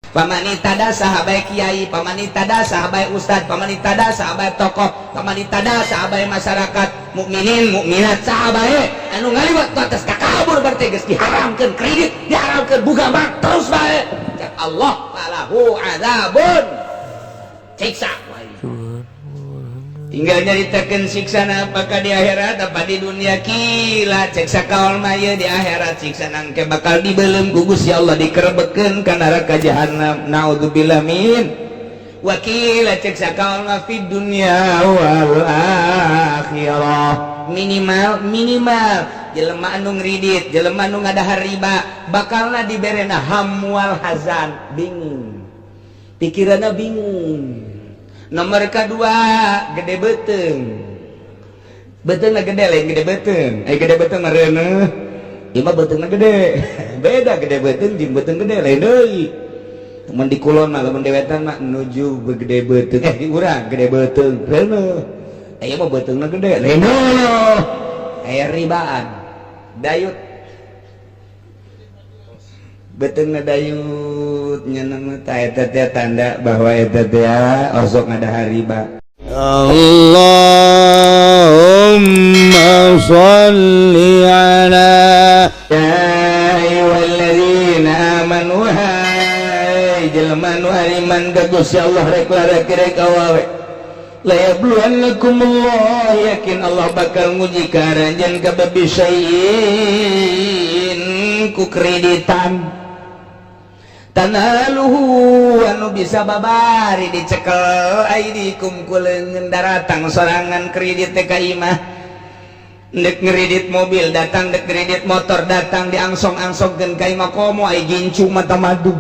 Famanihtada saha bae kiai, famanihtada saha bae ustad, famanihtada saha bae tokoh, famanihtada saha bae masyarakat mukminin mukminat, saha bae anu ngaliwat batas takabur, berarti geus diharamkeun kredit, diharamkeun buka bank terus bae. Cek Allah, falahu adzabun, siksa. Tinggal nyaritakeun siksana, apakah di akhirat apa di dunia. Qila, cek sakaul mah di akhirat siksa nangke bakal dibelem ku Gusti Allah, dikerebekeun ka neraka jahanam, naudzubillah min. Wa qila, cek sakaul mah fid dunya wal akhirah. Minimal minimal jelema anu ngridit, jelema anu ngadahar riba, bakalna diberena ham wal hazan, bingung pikiranna, bingung. Nomor kedua, gede beteng, beteng gede, lain gede beteng. Eh, gede beteng mereuneuh, ieu mah beutengna gede. Beda gede beteng jeung beteng gede, lain deui. Mun di kulon mah, lamun di wetan mah nuju gede beteng, eh, di urang gede beteng reuneuh, aya mah beutengna gede, lain deui. Aya ribaan dayut, betengna dayut nya nama ta eta teh tanda bahwa eta teh osok ngadahar riba. Allahumma salli ala Ya ayyuhalladzina amanu, hai jelema nu ariman ka Gusti Allah, rek lalaki rek awewe, la yabluwannakumullah, yakin Allah bakal nguji ka aranjeun kabeh, bisyai'in, ku kreditan, tanaluhu, anu bisa babari dicekel, aidikum, ku leungeun. Daratang sorangan kredit teh ka imah, dek ngeridit mobil datang, dek kredit motor datang, diangsong-angsongkeun ka imah, komo ai gincu mata madu.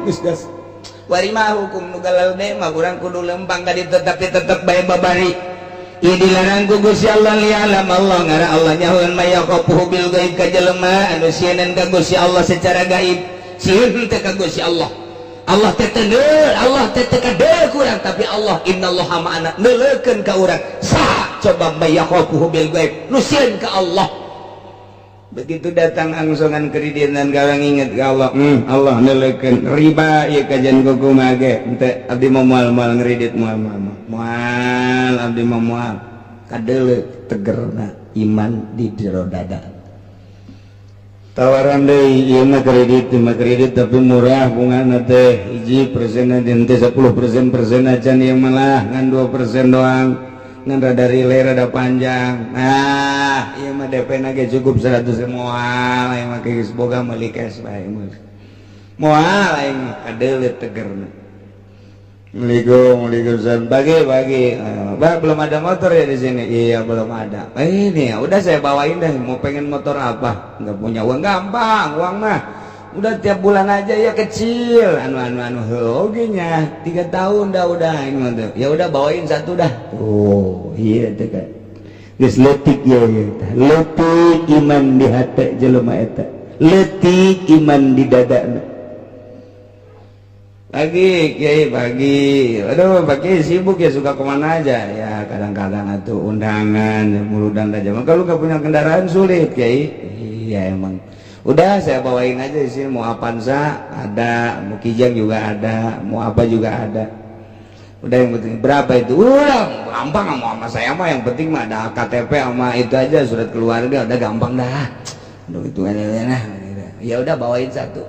Geus gas wari mah hukum nu galal mah urang kudu lempang ka ditu, tapi tetep bae babari. Ieu dilarang ku Gusti Allah. Liya'lam Allah, ngara Allah nyahoeun, may yakhafuhu bil gaib, ka jelema anu sieun ka Gusti Allah secara gaib. Sieun teh ka Gusti Allah, Allah teh teu, Allah teh teu kadeuleu ku urang, tapi Allah innallaha ma'ana, neuleukeun ka urang. Saha coba may yakhafuhu bil gaib, nu sieun ka Allah? Begitu datang angsongan kreditan, galang inget ke Allah, Allah neuleukeun. Riba ieu kajian kumaha ge henteu, abdi mah moal, moal ngredit, moal, moal, moal, abdi mah moal. Kadeuleu tegerna iman di jero dada. Tawaran deui, ieu mah kredit, ieu mah kredit tapi murah bungana teh, 1% teh 10% persen acan, ieu malah ngan 2% doang, ngan rada relay, rada panjang. Nah, ieu mah DP na ge cukup 100. Moal ieu mah, geus boga meuli cash bae, moal aing mah. Kadeuleu tegerna. Assalamualaikum, waalaikumsalam. Pagi, pagi. Eh, Pak, belum ada motor ya di sini? Iya, belum ada. Eh, ini ya, udah saya bawain deh. Mau pengen motor apa? Nggak punya uang, gampang, uang mah. Udah tiap bulan aja ya kecil. Anu anu anu oke nya. 3 tahun dah udah ini mah tuh. Ya udah, bawain satu dah. Oh, iya itu kan. Geus leutik ya ya. Leutik iman di hati jelema eta. Leutik iman di dadana. Pagi, Kiai, pagi. Aduh, pagi sibuk ya, suka kemana aja? Ya, kadang-kadang atau undangan, muludan aja. Kalau nggak punya kendaraan sulit, Kiai. Iya emang. Udah saya bawain aja di sini, mau Avanza ada, mau Kijang juga ada, mau apa juga ada. Udah, yang penting berapa itu? Udah gampang, mau sama saya mah yang penting mah ada KTP sama itu aja, surat keluarga, udah gampang dah. Aduh, itu nah. Ya udah, bawain satu.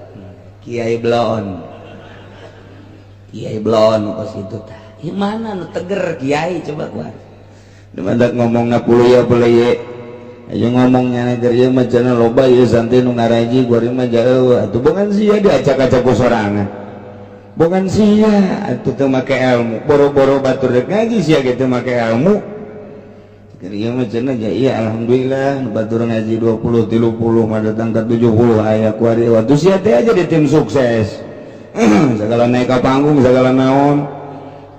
Kiai Blon. Kiai Blon kos itu tah. Ieu mana nu teger kiai coba kuat. Mantak ngomong na puluh ya boleh ye. Ayo ngomongnya negeri ieu mah cenah loba ieu santri nu ngaraji, gua mah jauh. Atuh bukan sia diacak-acak ku sorangan. Bukan sia atuh teu make ilmu. Boro-boro batur rek ngaji, sia ge teu make ilmu. Ieu mah cenah ja iya, alhamdulillah batur ngaji 20 30 mah datang ke 70 aya kuari. Waktu sia teh aja di tim sukses. Segala naik ke panggung, segala naon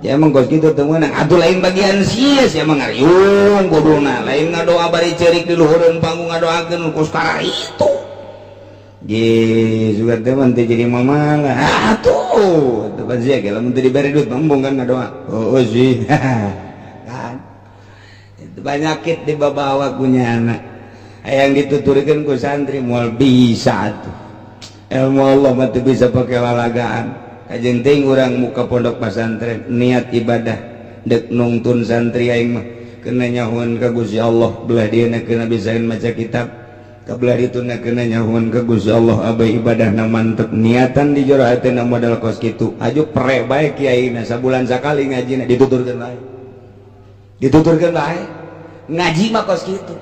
ya, emang kos gitu teu meunang atuh. Lain bagian sia, sia mah ngariung kuduna, lain ngadoa bari ceurik di luhureun panggung, ngadoakeun kos itu. Ge sugan teh mah teu jadi mamalah atuh. Teu pan sia ge lamun teu dibere duit embung kan ngadoa. Oh, sih kan itu penyakit dibawa punya anak yang dituturkeun ku santri, moal bisa atuh. Ilmu Allah mah teu bisa pake lalagaan. Kajenting urang muka pondok pesantren niat ibadah dek nungtun santri aing mah kena nyahuan ka Gusti Allah, belah dieuna kena bisaeun maca kitab, kabelah dituna kena nyahuan ka Gusti Allah, abah ibadahna mantep, niatan di jero hatena modal kos kitu. Aju pre bae kiaina sabulan sakali ngajina dituturkeun bae. Dituturkeun bae. Ngaji mah kos kitu.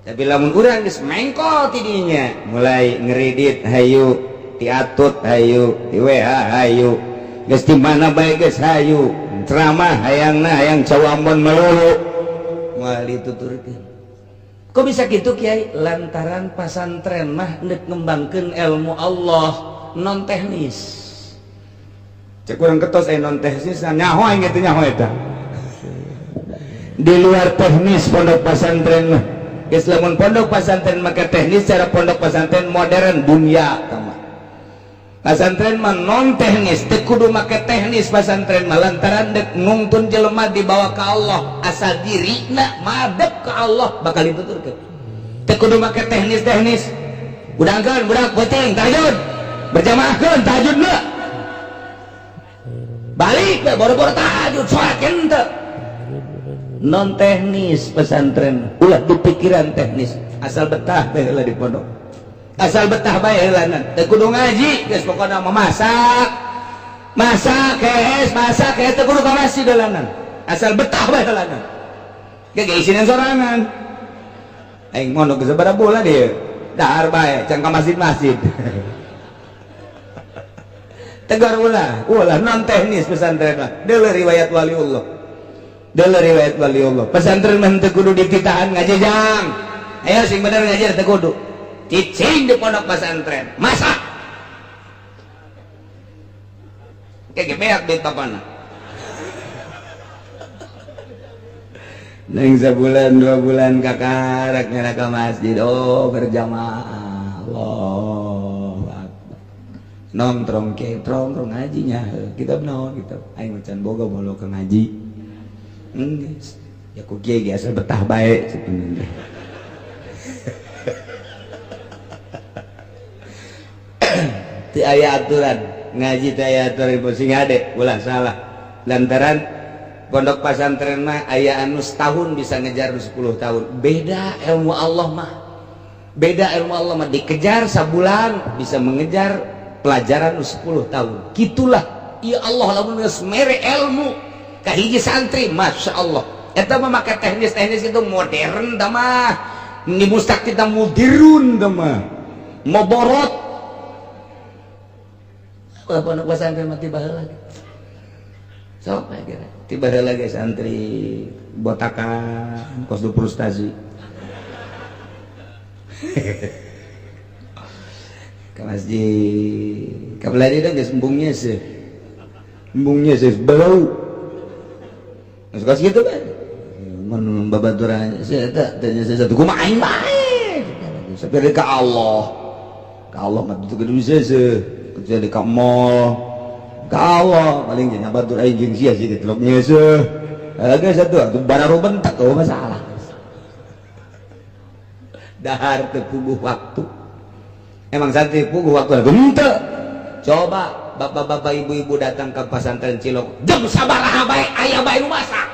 Tapi lamun urang geus mengkol tidinya, mulai ngeridit hayu, diatut hayu, di WA hayu, geus di mana bae geus hayu, ceramah hayangna hayang cau Ambon melulu, moal dituturkeun. Kok bisa gitu Kiai? Lantaran pasantren mah ndek ngembangkeun ilmu Allah non teknis. Cek urang ketos aya non teknis nyaho aing teh nyaho eta. Di luar teknis pondok pesantren mah. Geus lamun pondok pesantren maka teknis, cara pondok pesantren modern dunia tama. Pesantren mah non teknis, teu kudu make teknis pesantren mah lantaran dek nungtun jelema dibawa ke Allah, asal dirina madep ke Allah bakal dituturkeun. Teu kudu make teknis-teknis. Budangkeun budak penting tahajud. Berjamaahkeun tahajudna. Balik we boro-boro tahajud salat henteu. Non teknis pesantren, ulah dipikiran teknis, asal betah bae heula di pondok. Asal betah bae heulanan. Teu kudu ngaji, geus pokona mah masak. Masak kees, masak kees teu kudu ka masjid heulanan. Asal betah bae heulanan. Ge ge isinan sorangan. Aing mondok geus sabaraha bulan ieu. Dahar bae can ka masjid-masjid. Tegar ulah, ulah non teknis pesantren mah. Deuleu riwayat waliullah. Deuleu riwayat waliullah. Pesantren mah teu kudu dititahan ngaji jang. Ayo sing bener ngaji teu kudu. Cicing di pondok pesantren. Masak. Kayak beak duit bapana. Neng sebulan 2 bulan kakarak nyana ke masjid, oh berjamaah. Allahu Akbar. Nongtrong ke trong ngajinya. Kitab naon kitab. Aing macan boga bolo ke ngaji. Geus. Ya ku kieu ge asal betah bae sebenarnya. Teu aya aturan ngaji, teu aya aturan sing hade ulah salah. Lantaran pondok pesantren mah aya anu setahun bisa ngejar 10 tahun. Beda ilmu Allah mah. Beda ilmu Allah mah dikejar sabulan bisa mengejar pelajaran 10 tahun. Gitulah ya Allah lamun geus mere ilmu ka hiji santri, Masya Allah. Eta mah make teknis-teknis itu modern tah mah. Ni mustak kita mudirun tah mah. Moborot. Wah, pondok pesantren mah tiba heula. Sok bae kira. Tiba heula ge santri botakan kos du frustasi. Ke masjid. Kabelah dieu geus embungnya sih. Embungnya sih bau. Geus kos kitu bae. Mun babaturan sih eta teh satu kumaha aing bae. Sampai ka Allah. Ka Allah mah teu kudu bisa sih. Kecuali ka mall. Ka Allah paling jeung batur aing jeung sia sih geus nyeuseuh. Geus atuh bararu bentak oh masalah. Dahar teu puguh waktu. Emang santri puguh waktu henteu. Coba bapak-bapak ibu-ibu datang ke pesantren Cilok, jam sabaraha bae aya bae nu masak.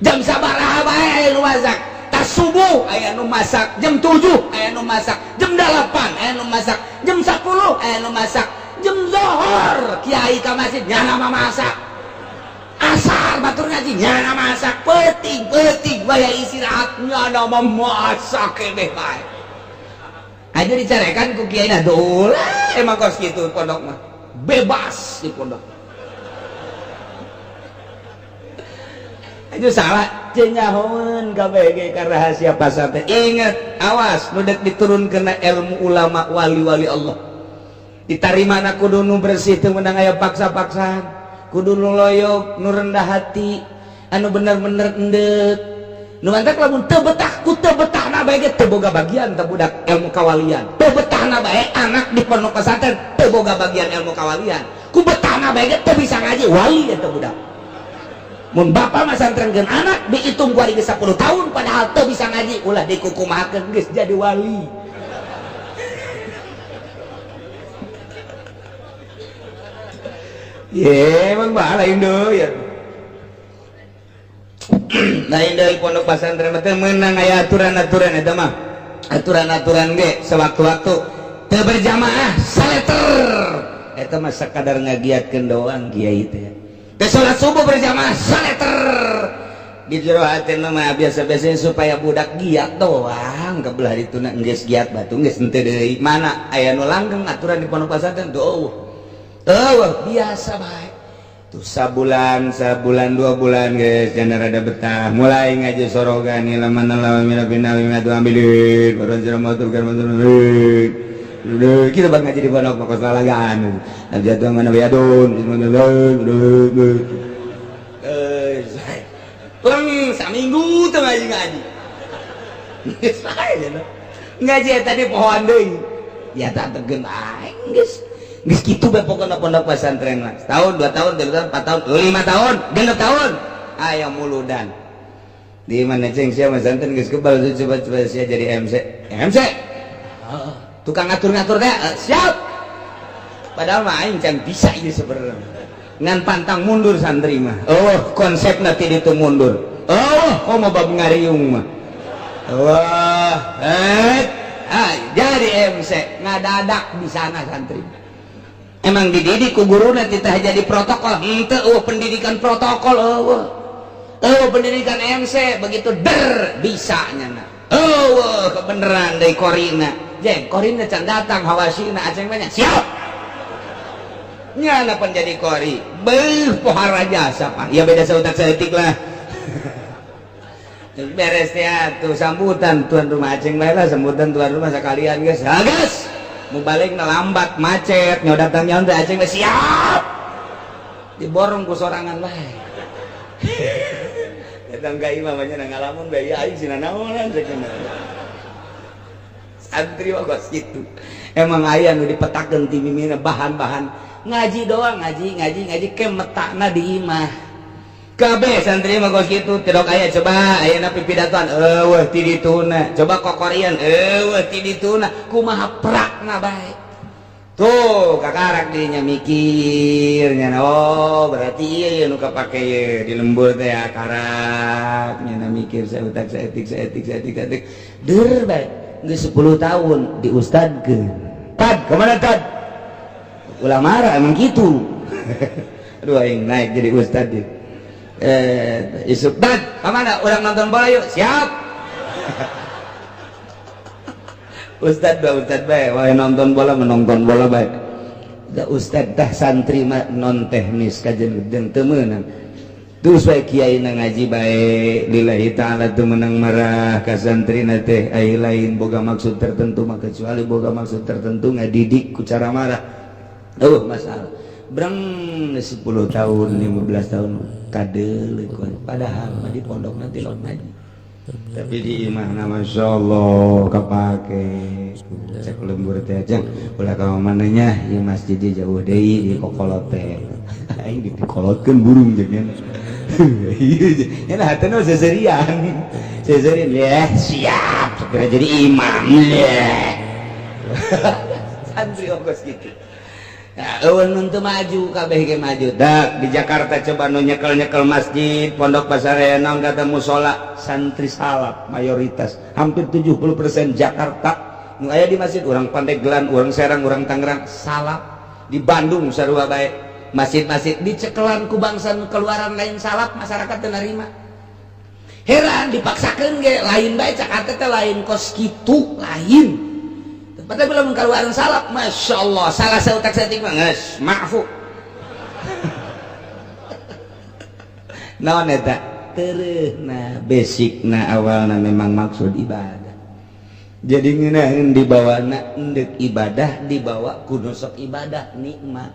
Jam sabaraha bae aya nu masak. Tas subuh aya nu masak, jam 7 aya nu masak, jam 8 aya nu masak, jam 10 aya nu masak, jam zuhur kiai ka masjid nyana mah masak. Asar batur ngaji nyana masak, peuting-peuting waya istirahat nyana mah masak keneh bae. Aja dicarekan ku kiai na dolah emang kos kitu pondok mah. Bebas di pondok. Itu salah cenyahoan KBG ka rahasia pasar teh. Ingat, awas nu dek diturunkeun ilmu ulama wali-wali Allah. Ditarimana kudu nu bersih teu meunang aya paksa-paksaan. Kudu nu loyok, nu rendah hati, anu bener-bener endek. Nu mantak lamun teu betah ku teu betahna bae ge teu boga bagian teu budak ilmu kawalian. Teu betahna bae anak di pondok pesantren teu boga bagian ilmu kawalian. Ku betahna bae ge teu bisa ngaji wali eta budak. Mun bapak masantrenkeun anak dihitung ku ari geus 10 tahun padahal teu bisa ngaji, ulah dikukumahakeun, geus jadi wali. Ye, emang bah lain deui ya. Lain deui pondok pesantren mah teu meunang aya aturan-aturan eta mah. Aturan-aturan ge sewaktu-waktu teu berjamaah saleter. Eta mah sakadar ngagiatkeun doang kiai teh. Teu salat subuh berjamaah saleter. Di jero hatena mah biasa-biasa supaya budak giat doang, kebelah dituna geus giat batu geus henteu deui. Mana aya nu langgeng aturan di pondok pesantren tuh eueuh. Eueuh biasa bae. Tuh sabulan, sabulan 2 bulan guys, jangan rada betah. Mulai ngaji sorogan ni lama lama mina bina mina tuh ambilin, baru ceramah tuh kan kita bang ngaji di pondok makos lalagaan. Nabi jatuh mana biadun, eh, saminggu tuh ngaji ngaji. Ngaji tadi pohon deui. Ya tak tegen aing geus. Geus kitu bae pokona pondok pesantren mah. Setahun, 2 tahun, 3 tahun, 4 tahun, 5 tahun, 6 tahun. Aya muludan. Di mana ceng sia pesantren geus kebal tuh, coba-coba sia jadi MC. MC. Tukang ngatur-ngatur teh siap. Padahal mah aing can bisa ieu sebenarnya. Ngan pantang mundur santri mah. Oh, konsepna ti ditu mundur. Oh, komo bab ngariung mah. Wah, jadi MC ngadadak di sana santri. Emang dididik ku guruna titah jadi protokol. Henteu eueuh pendidikan protokol eueuh. Eueuh pendidikan MC begitu der bisa nyana. Eueuh kebeneran deui korina. Jeng korina can datang hawasina aceng banyak. Siap. Nyana pan jadi kori. Beuh pohara jasa pan. Ya beda sautak saeutik lah. Beres ya tuh sambutan tuan rumah aceng bae lah, sambutan tuan rumah sekalian geus. Ha geus. Mau balik lambat macet nyawa datang nyawa teh aceng bae siap. Diborong ku sorangan bae. Datang ka imah mah nya ngalamun bae aing sina naonan cek. Santri mah kos kitu. Emang aya nu dipetakeun ti mimina bahan-bahan ngaji doang, ngaji ngaji ngaji ke metakna di imah. Kabeh santri mah kos kitu tidak aya coba ayeuna pipidatoan eueuh ti dituna, coba kokorian eueuh ti dituna, kumaha prakna bae. Tuh kakarak dinya mikir nya, oh berarti iya ieu nu kapake ye di lembur teh karak nya mikir sautak saeutik saeutik saeutik saeutik deur bae geus 10 tahun diustadkeun. Tad kemana tad? Ulah marah emang gitu. Aduh aing naik jadi ustad ieu. Isuk dad kemana orang nonton bola yuk siap. Ustad dua ustad bae wah nonton bola menonton bola bae da ustad tah santri mah non teknis kajen jeung teu meunang terus bae kiai na ngaji bae lillahi ta'ala teu meunang marah ka santrina teh ai lain boga maksud tertentu mah kecuali boga maksud tertentu ngadidik ku cara marah eueuh masalah breng 10 tahun 15 tahun kadeuleuh padahal mah di pondok nanti lo ngaji tapi di imahna masyaallah kapake cek lembur teh jang ulah ka mananya ieu masjid jauh deui di kokolot teh aing dikolotkeun burung jeung nya ieu nya hatena seserian seserian ya siap segera jadi imam ya santri ongkos gitu. Nah, eueun teu maju kabeh ge maju. Dak di Jakarta coba nu nyekel-nyekel masjid, pondok pasar naon kata musola, santri salaf mayoritas, hampir 70% Jakarta. Nu aya di masjid urang Pandeglang, urang Serang, urang Tangerang, salaf. Di Bandung sarua bae. Masjid-masjid dicekelan ku bangsa nu keluaran lain salaf, masyarakat teu narima. Heran dipaksakeun ge lain bae Jakarta teh lain kos kitu, lain. Padahal belum keluaran salaf, masya Allah, salah sautak saeutik mah geus maafu. Naon eta? Tereuhna basicna awalna memang maksud ibadah. Jadi ngeunaheun dibawana endek ibadah dibawa kudu sok ibadah nikmat.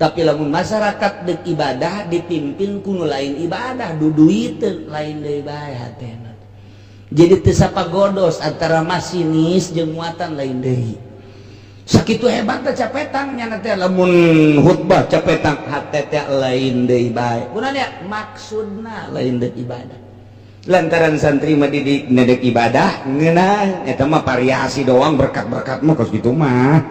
Tapi lamun masyarakat dek ibadah dipimpin kudu lain ibadah, duduiteun lain deui bae hatena. Jadi teu sapagodos antara masinis jeung muatan lain deui. Sakitu hebat teh capetang nyana teh, lamun khutbah capetang hate teh lain deui bae. Kunaon ya? Maksudna lain deui ibadah. Lantaran santri mah didik nedek ibadah ngeunah, eta mah variasi doang, berkat-berkat mah kos kitu mah.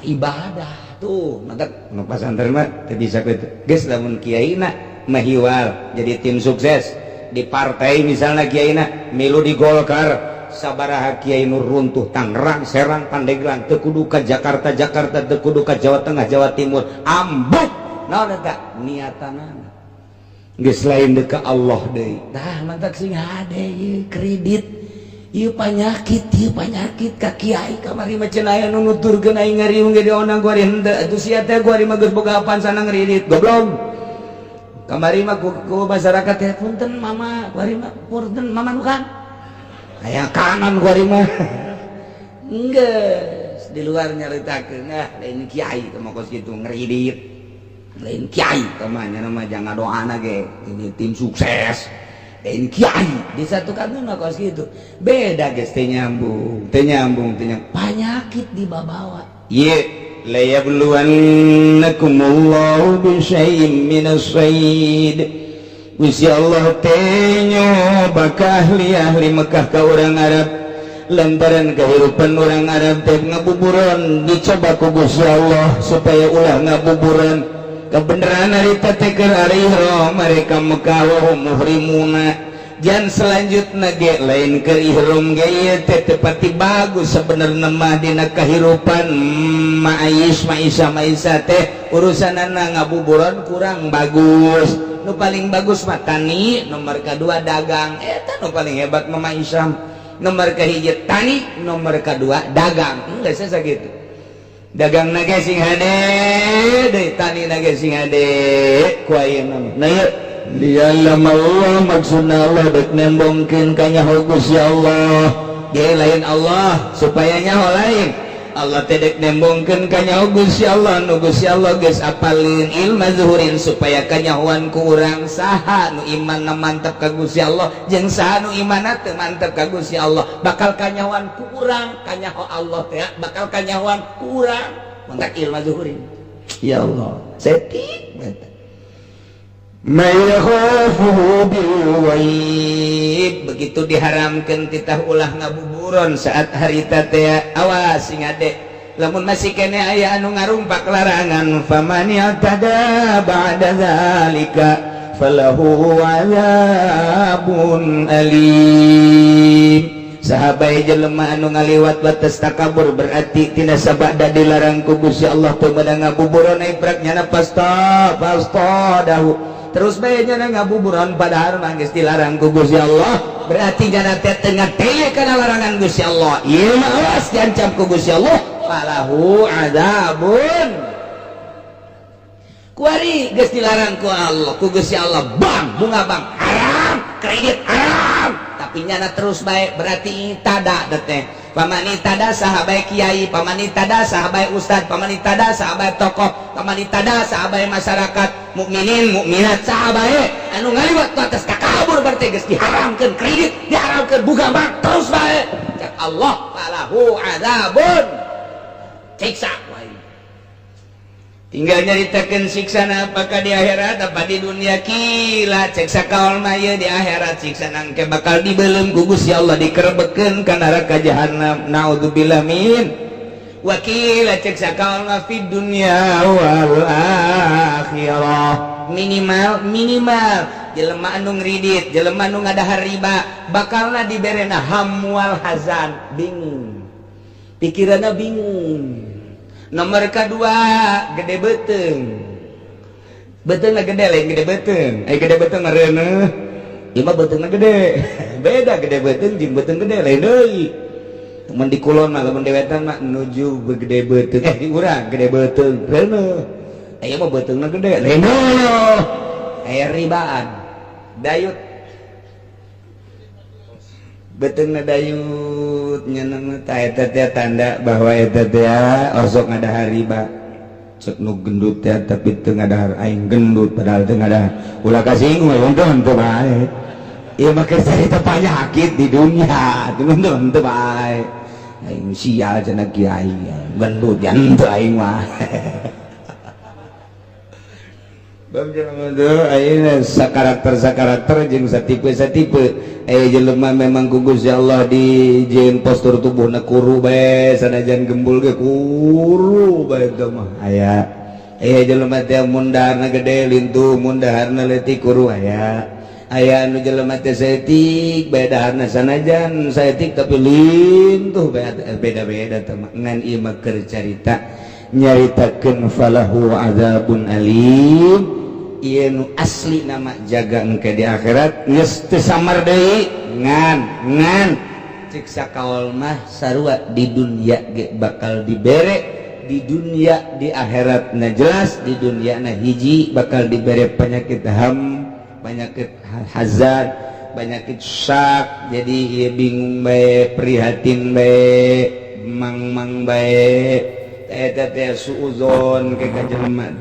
Ibadah tuh mantap nu pasantren mah teu bisa kitu. Geus, lamun kiaina mahiwal jadi tim sukses di partai, misalnya kiaina milu di Golkar, sabaraha kiai nu runtuh? Tangerang, Serang, Pandeglang, teu kudu ka Jakarta, Jakarta teu kudu ka Jawa Tengah, Jawa Timur, ambuk. Naon eta? Niatanana geus lain deuk ka Allah deui. Tah, mantak sing hade ieu kredit, ieu panyakit, ieu panyakit ka kiai. Kamari mah cenah aya nu nuturkeun aing ngariung ge diondang, kuari henteu atuh sia teh, kuari mah geus boga sana ngridit, goblok. Kamari mah ku masyarakat teh, "Punten Mama," kuari mah, "Punten Mama nu kan aya kanan," kuari mah geus di luar nyaritakeun, "Ah, lain kiai mah kos kitu ngridit, lain kiai mah nya mah, jangan doana ge ini tim sukses, lain kiai." Disatukan mah kos kitu beda, geus teu nyambung, teu nyambung, teu nyambung. Panyakit dibabawa. Ye layabluwannakumullahu bisyai'in minas sayd. Gusti Allah teh nyoba ka ahli-ahli Mekah, ka orang Arab, lantaran kehidupan orang Arab teh ngabuburan. Dicoba ku Gusti Allah supaya ulah ngabuburan. Kebenaran harita teh keur ari ihram mereka Mekah, wa hum muhrimuna. Jan selanjutnya ge lain ke ihram ge, ieu teh tepati bagus sebenarnya mah dina kehidupan ma'ais ma'isa ma'isa teh urusanana ngabuburan kurang bagus. Nu paling bagus mah tani, nomor kedua dagang. Eta nu paling hebat mah ma'isam. Nomor kahiji tani, nomor kedua dagang. Enggak saya gitu, dagang na ge sing hade deui, tani na ge sing hade ku ayeuna mah. Nah, ieu Liya'lam Allah, maksudna Allah dek nembongkeun kanyaho Gusti Allah. Ge lain Allah supaya nyaho, lain Allah teh dek nembongkeun kanyaho Gusti Allah nu Gusti Allah geus apalin ilma zuhurin, supaya kanyahoan ku urang saha nu imanna mantep ka Gusti Allah jeung saha nu imanna teu mantep ka Gusti Allah. Bakal kanyahoan ku urang kanyaho Allah teh, bakal kanyahoan ku urang mantak ilma zuhurin. Ya Allah, setik. May yakhafuhu bil ghaib. Begitu diharamkan titah ulah ngabuburon saat harita teh, awas sing ade lamun masih kene aya anu ngarumpak larangan, faman i'tada ba'da zalika falahu azabun alim. Sahabat, jelema anu ngaliwat batas takabur, berarti tina sabada dilarang ku Gusti Allah teu meunang ngabuburon, prak nyana pasta pasta dahu terus bae nyana ngabuburon, padahal mah geus dilarang ku Gusti Allah, berarti nyana teh teu ngateye kana larangan Gusti Allah. Ieu mah awas, diancam ku Gusti Allah, falahu azabun. Kuari geus dilarang ku Allah, ku Gusti Allah, bang bunga bang haram, kredit haram, tapi nyana terus bae, berarti tada teh. Pamanitada saha bae kiai, pamanitada saha bae ustad, pamanitada saha bae tokoh, pamanitada saha bae masyarakat mukminin mukminat, saha bae anu ngaliwat atas takabur, berarti geus diharamkeun kredit, diharamkeun bunga bank, terus bae, cek Allah falahu azabun, siksa. Tinggal nyaritakeun siksana, apakah di akhirat apa di dunia. Qila, cek sakaol mah ieu di akhirat siksa nangke bakal dibelem ku Gusti Allah, dikerebekeun ka neraka jahanam, naudzubillah min. Wa qila, cek sakaol mah fid dunya wal akhirah. Minimal minimal jelema anu ngridit, jelema anu ngadahar riba, bakalna diberena hamwal hazan, bingung pikiranna, bingung. Nomor kedua, gede beteng, beteng gede, lain gede beteng, eh, gede beteng ngareuneuh, ieu mah beutengna gede. Beda gede beteng jeung beteng gede, lain deui. Mun di kulon mah, lamun di wetan mah nuju gede beteng, eh, di urang gede beteng reuneuh, ieu mah beutengna gede, lain deui. Aya ribaan dayut, betengna dayut, nya nama ta eta teh tanda bahwa eta teh osok ngadahar riba. Cek nu gendut teh, tapi teu ngadahar, aing gendut padahal teu ngadahar, ulah kasinggung, henteu henteu bae. Ieu mah keur carita panyakit di dunia, teu henteu henteu bae. Aing sial cenah kiai gendut jantu aing mah. Bam jelema teh ayeuna sakarakter-sakarakter jeung satipe-satipe. Aya jelema memang ku Gusti Allah dijieun postur tubuhna kuru bae, sanajan gembul ge kuru bae teh mah aya. Aya jelema teh mun daharna gede lintuh, mun daharna leutik kuru aya. Aya anu jelema teh saeutik bae daharna, sanajan saeutik tapi lintuh bae, beda-beda teh mah. Ngan ieu mah keur carita nyaritakeun falahu azabun alim. Ieu nu asli nama jaga engke di akhirat geus teu samar deui, ngan ngan cek sakaol mah sarua di dunia ge bakal dibere, di dunia di akhirat na jelas. Di dunia na hiji bakal dibere penyakit ham, penyakit hazard, penyakit syak, jadi ieu bingung bae, prihatin bae, mang-mang bae. Eta teh suuzon ke ka jelema,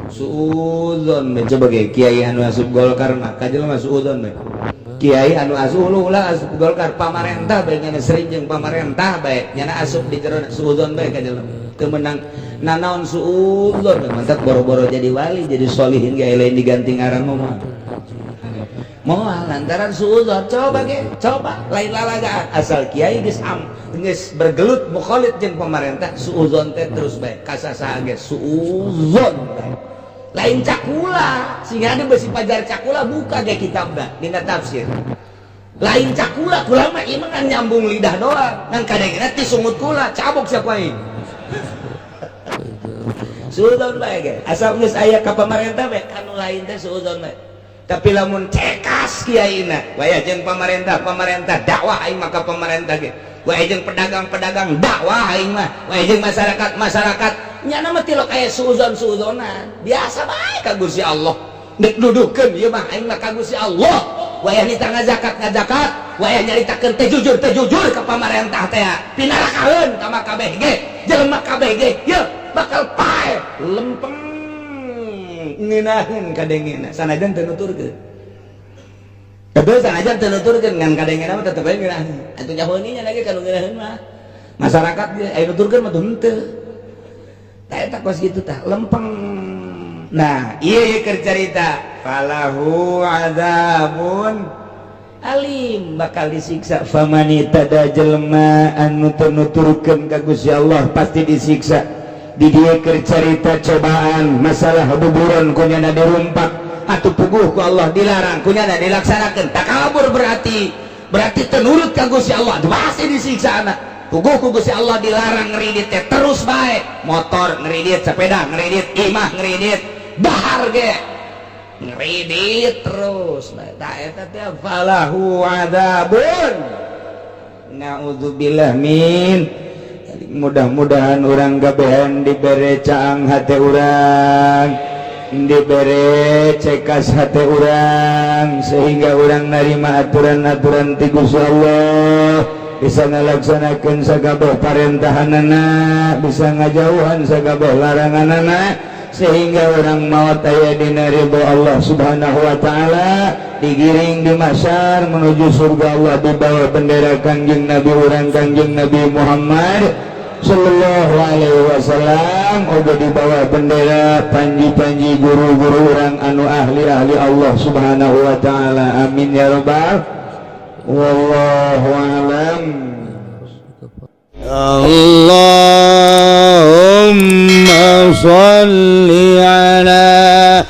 suuzon bae. Coba ge kiai anu asup Golkar mah ka jelema suuzon bae. Kiai anu asup ulah asup Golkar, pamarentah bae, nyana sering jeung pamarentah bae, nyana asup di jero, suuzon bae ka jelema teu meunang nanaon, suuzon bae. Mantak boro-boro jadi wali, jadi solihin ge lain diganti ngaran mah moal lantaran suuzon. Coba ge, coba lain lalagaan, asal kiai geus am geus bergelut mukhalid jeung pemerintah, suuzon teh terus bae ka sasaha ge suuzon bae. Lain cakula sehingga ada besi pajar cakula, buka ge kitabna dina tafsir. Lain cakula, kula mah ieu mah ngan nyambung lidah doang, ngan kadangna ti sungut kula cabok siapa aing. Suuzon bae ge asal geus aya ka pamarentah bae, kanu lain teh suuzon bae. Tapi lamun cekas kiaina waya jeung pamarentah, pamarentah dakwah aing mah ka pamarentah ge, waya jeung pedagang-pedagang dakwah aing mah, waya jeung masyarakat masyarakat nyana mah tilok aya suuzon suuzonan biasa bae ka Gusti Allah. Dek dudukeun ieu mah aing mah ka Gusti Allah. Waya nita ngazakat ngazakat, waya nyaritakeun teh jujur teh jujur ka pamarentah teh, pinarakaeun ka mah kabeh ge, jelema kabeh ge ye bakal pae lempeng ngeunaheun kadengena sanajan teu nuturkeun. Tapi sanajan teu nuturkeun, ngan kadengena mah tetep bae ngeunaheun. Atuh nyaho nya lagi kanu ngeunaheun mah masyarakat ge, aya nuturkeun mah teu henteu. Tah eta kos kitu tah lempeng. Nah, ieu ieu keur carita falahu adzabun alim, bakal disiksa. Famani'tada jelema anu teu nuturkeun ka Gusti Allah pasti disiksa. Di dieu keur carita cobaan masalah buburon kunyana dirumpak atuh puguh ku Allah dilarang kunyana dilaksanakeun, takabur, berarti berarti teu nurut ka Gusti Allah, pasti disiksa anak. Puguh ku Gusti Allah dilarang ngeridit teh terus bae, motor ngeridit, sepeda ngeridit, imah ngeridit, dahar ge ngeridit terus bae. Tah eta teh falahu adzabun, naudzubillah min. Mudah-mudahan urang gabehan dibere caang hate urang, dibere cekas hate urang, sehingga urang narima aturan-aturan ti Gusti Allah, bisa ngalaksanakeun sakabeh parentahanana, bisa ngajauhan sakabeh laranganana, sehingga urang maot aya dina ridho Allah Subhanahu wa taala, digiring di mahsyar menuju surga Allah di bawah bendera Kangjeng Nabi urang, Kangjeng Nabi Muhammad Sallallahu Alaihi Wasallam, oge di bawah bendera panji-panji guru-guru urang anu ahli-ahli Allah Subhanahu wa taala. Amin ya rabbal. Wallahu alam. اللهم صل على